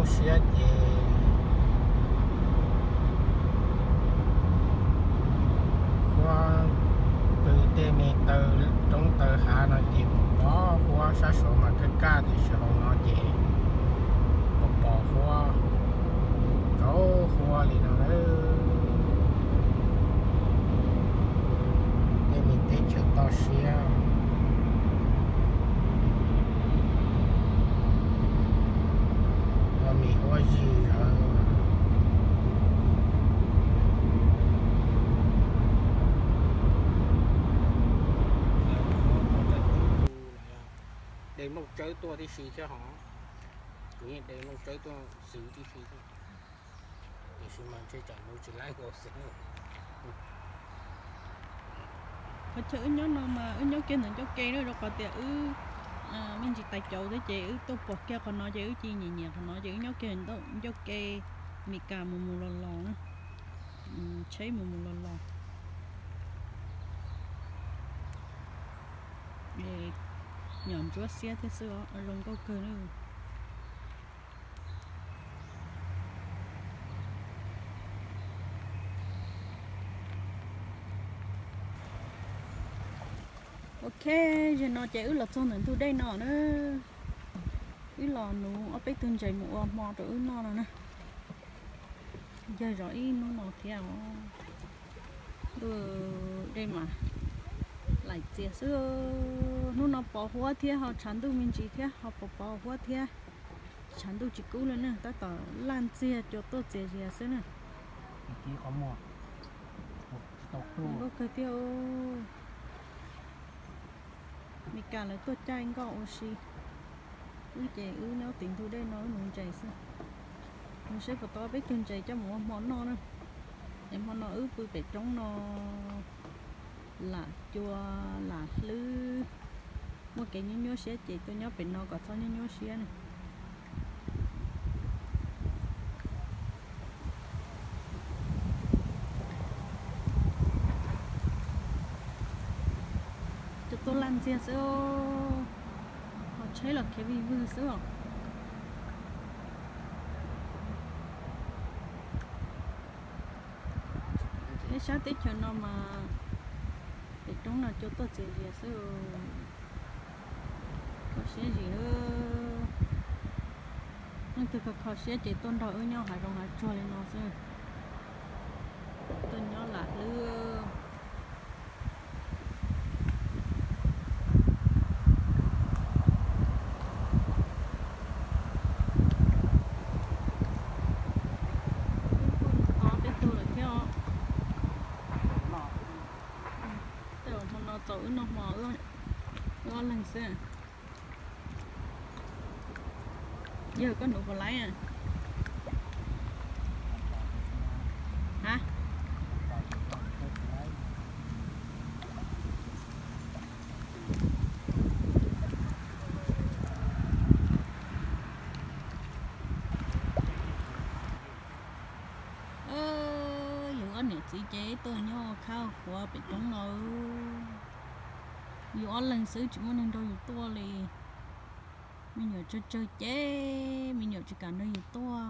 Siab ces huab pw tej me taw roob taw hav no ces pos pos huab, sab saud mas kaj kaj tiam sis hauv no ces pos pos huab, rau huab li no. Tej me teb chaws toj siab, ua me huab zig zawv. De nplooj tsawb tuaj tib si thiab hos, kuv yeej de nplooj tsawb tuaj xwb tib si thiab, tiam sis mas ntshe tsam nuv tsis laib nkaus xwb. Qhov chaw wb nyob no mas wb nyob kiag ntawm ncauj ke na, rau qhov tias wb me ntsis tais caus thiab ces wb tuaj pom kiag qhov no ces wb cia nyiam nyiam qhov no ces wb nyob kiag ncauj ke, Mes Kas mus mus los los, tsheb mus mus los los. Nyuam ntsuab xiab thiab xwb os, zoo nkauj kawg na. Ok, zaum no ces wb los txog ntawm ntug dej no na. Wb los nuv ob peb tug ntses mus ua hmo rau wb noj no na. Yog zov ib hnub no thiab os. Ntuj, dej mas laim txias xwb. Hnub no pos huab thiab ho tshav ntuj me ntsis thiab ho pos pos huab thiab. Tshav ntuj tsis kub li na, tab tom laj ntxiag cua tuaj txias zias xwb na. Nkauj kawg tiag. Mes Kas lawv tuaj caij nkoj ua si. Wb ces wb nyob tim ntug dej no wb nuv ntses xwb. Nws saib puas tau peb tug ntses coj mus ua hmo noj na. Es hmo no wb pw pem roob no lam cua lam hlwb, muaj kev nyuaj nyuaj siab ces tuaj nyob pem no kom txhob nyuaj nyuaj siab na. Cua tuaj laj ntxiag xwb, ho tsheb los khiav vij vwg xwb os. Ib sab teb chaws no mas pem roob no cua tuaj txias zias xwb. Kho siab zim. Leej twg kho kho siab ces tuaj nrog wb nyob hav zoov hav tsuag li no xwb. Tuaj nyob lam hlwb. Ob peb tug lawm thiab os. Tej zaum hmo no txaus wb noj hmo, wb ob leeg xwb. Yawg koj nuv puas laib? Ha? Yus ob niam txiv ces tuaj nyob khab khuav pem roob no. Yus ob leeg xwb tsis muaj neeg nrog yus tuaj li. Me nyuam tsawg tsawg ces me nyuam tsis kam nrog yus tuaj.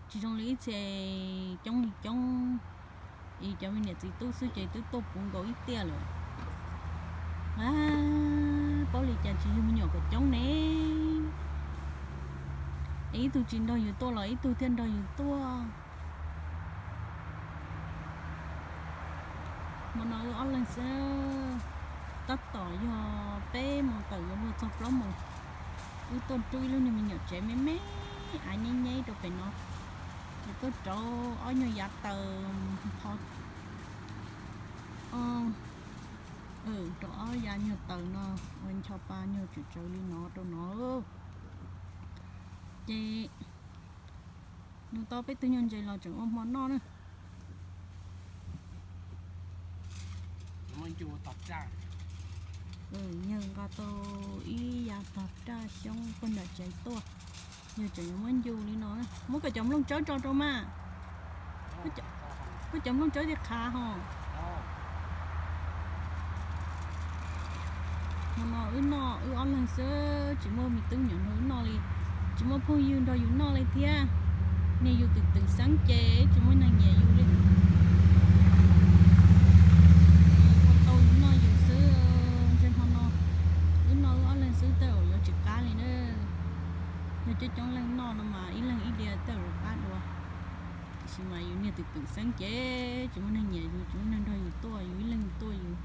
Tsis zoo li ib txhia coob li coob, es cov me niam txiv tub xwb ces twb tuaj puv nkaus ib tiaj lawm. Paub li cas tsis yug me nyuam kom coob ne. Es ib tug tsis nrog yus tuaj los ib tug thiaj nrog yus tuaj. Hmo no wb ob leeg xwb, tab tom yog peb moos tawm yuav luag txog plaub moos. Wb tuaj rub ib lub niag me nyuam tsev me me, av nyeb nyeb rau pem no. Ces tuaj rauv ob nyuag yav taws qho, rauv ob yav nyuag taws no ua ncho pa nyuag tsawv tsawv li no rau no. Ces nws tau peb tug nyuag ntses los tseem ua hmo noj na. Yawg nqa tau ib yav tog raj xyoob puag nram tsev tuaj, yawg tseem yuav muab ncu li no. Muab koj cov nplooj tsawb tso rau mas. Koj cov nplooj tsawb thiaj qhav hos. Hmo no wb noj wb ob leeg xwb, tsis muaj me tub me nyuam nrog wb noj li. Muaj phooj ywg nrog yus noj li thiab, niag yus twm twm xeeb ces tsis muaj neeg nyiam yus li. Ua tau yus noj yus xwb, ntshe hmo no wb noj wb ob leeg xwb tej zaum yuav tsis qab li na. Yog coob coob leej noj no mas ib leeg ib diav tej zaum yuav qab dua. Tiam sis mas yus niag twm twm xeeb ces tsis muaj neeg nyiam yus, tsis muaj neeg nrog yus tuaj, yus ib leeg tuaj yus.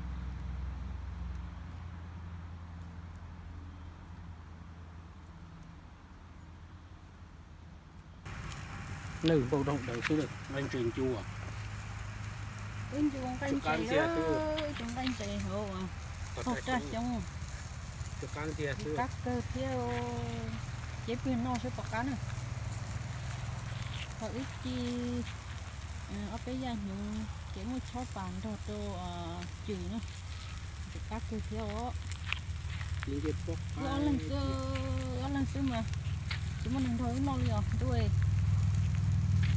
Nqaij npau doog daws xwb, nqaij ntses ncua. Wb ncu nqaij ntses, wb ncu nqaij ntses hauv hauv raj xyoob. Qab kawg thiab, ces pw noj saib puas qab na. Thaum ib ci ob peb yaj hnyuv ces muaj chob pas nrog rau cws na, ces qab kawg thiab os. Wb ob leeg xwb, wb ob leeg xwb mas tsis muaj neeg nrog wb noj li os ntuj.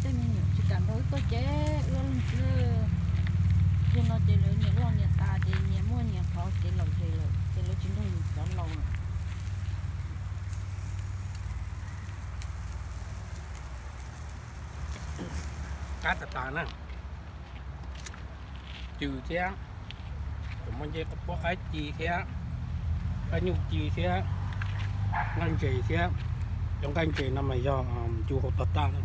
Tej me nyuam tsis kam nrog wb tuaj ces wb ob leeg xwb. Yog no ces lawv nyias loj nyias tas ces nyias muaj nyias qhov kev lom zem lawm ces lawv tsis nrog yus cov laus lawm. Qab tas tas na. Cws thiab, cov muaj ncej puab qaib ci thiab, qaib nyuj ci thiab, nqaij ntses thiab. Cov nqaij ntses no mas yog ncu hauv tog taj na,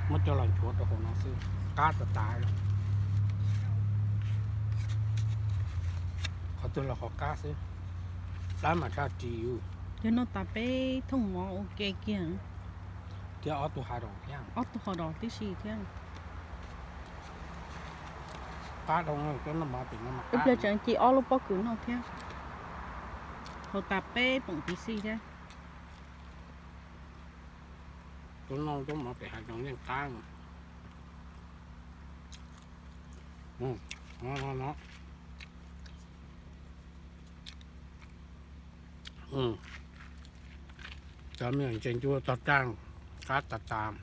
muab coj los nchuav rau hauv no xwb, qab tas tas. Qhov twg los qhov qab xwb, qab mas tshaj ris yus. Yog noj tas peb thooj mov ua ke kiag. Thiab ob tug hav daus thiab, ob tug hav daus tib si thiab. Qab dhau, coj noj mov pem no mas ib pliag tseem ci ob lub pob kws noj thiab. Haus tas peb poom tiv xij thiab. Coj noj coj mov pem hav zoov yeej qab. Cov me nyuam ntses ncua tog raj, qab tas tas.